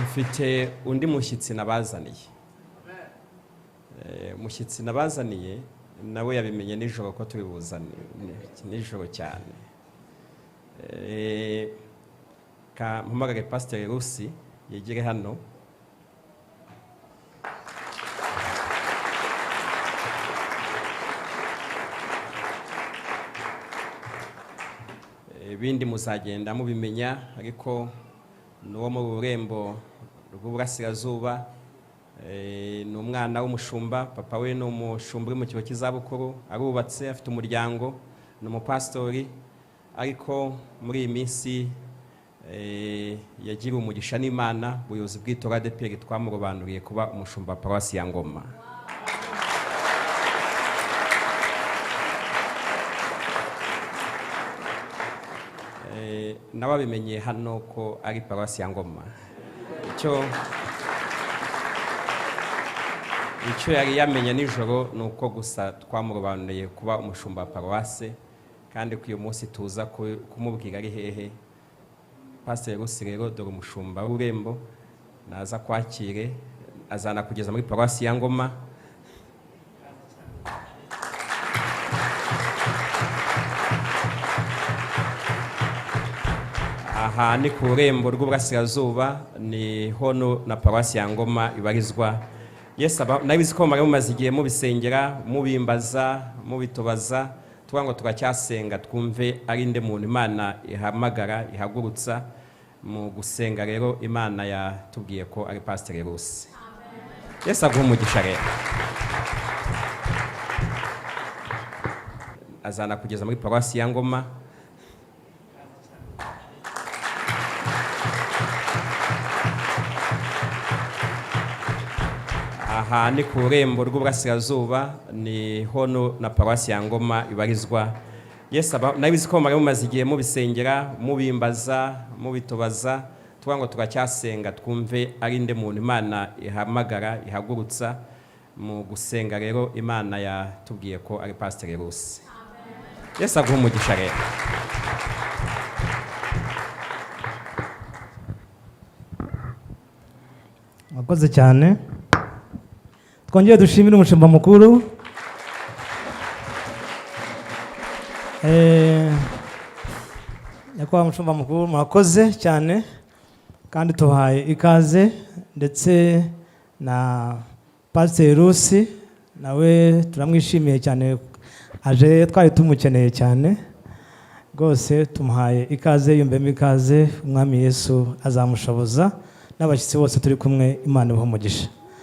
Mfite undi mushyitsi nabazaniye. Umushyitsi nabazaniye nawe yabimenye nijoro ko turi buzane nijoro cyane. Ka mpamagare Pasiteri Rusi yegere hano. Ibindi muzagenda mubimenya, ariko ni uwo mu rurembo rw'uburasirazuba. Ni umwana w'umushumba, papa we ni umushumba uri mu kigo cy'izabukuru, arubatse, afite umuryango, ni umupasitori, ariko muri iyi minsi yagiriwe umugisha n'Imana, ubuyobozi bw'itora ADEPR twamurobanuriye kuba umushumba wa paruwasi ya Ngoma. Nawe abimenye hano ko ari paruwasi ya Ngoma. Icyo yari yamenye nijoro ni uko gusa twamurobanuriye kuba umushumba wa paruwase, kandi ko uyu munsi tuza kumubwira ari hehe. Pasiteri Rusi rero, dore umushumba w'ururembo, naza kwakire, azanakugeza muri paruwasi ya Ngoma. Aha ni ku rurembo rw'uburasirazuba, ni hono na paruwasi ya Ngoma ibarizwa. Yesu aba, nabizi ko mwari mumaze igihe mubisengera, mubimbaza, mubitubaza, tuvuga ngo turacyasenga twumve ari nde muntu Imana ihamagara, ihagurutsa. Mu gusenga rero Imana yatubwiye ko ari Pasiteri Rusi. Yesu aguhe umugisha rero. Azanakugeza muri paruwasi ya Ngoma. Aha ni ku rurembo rw'uburasirazuba, ni hono na paruwasi ya Ngoma ibarizwa. Yesu aba, nabizi ko mwari mumaze igihe mubisengera, mubimbaza, mubitubaza, tuvuga ngo turacyasenga twumve ari nde muntu Imana ihamagara, ihagurutsa. Mu gusenga rero Imana yatubwiye ko ari Pasiteri Rusi. Yesu aguhe umugisha rero. Mwakoze cyane. Twongere dushimire umushumba mukuru. Nyakubahwa mushumba mukuru, murakoze cyane kandi tubahaye ikaze, ndetse na Pasiteri Rusi nawe turamwishimiye cyane, aje twari tumukeneye cyane rwose, tumuhaye ikaze, yumvemo ikaze, Umwami Yesu azamushoboza, n'abashyitsi bose turi kumwe, Imana ibahe umugisha.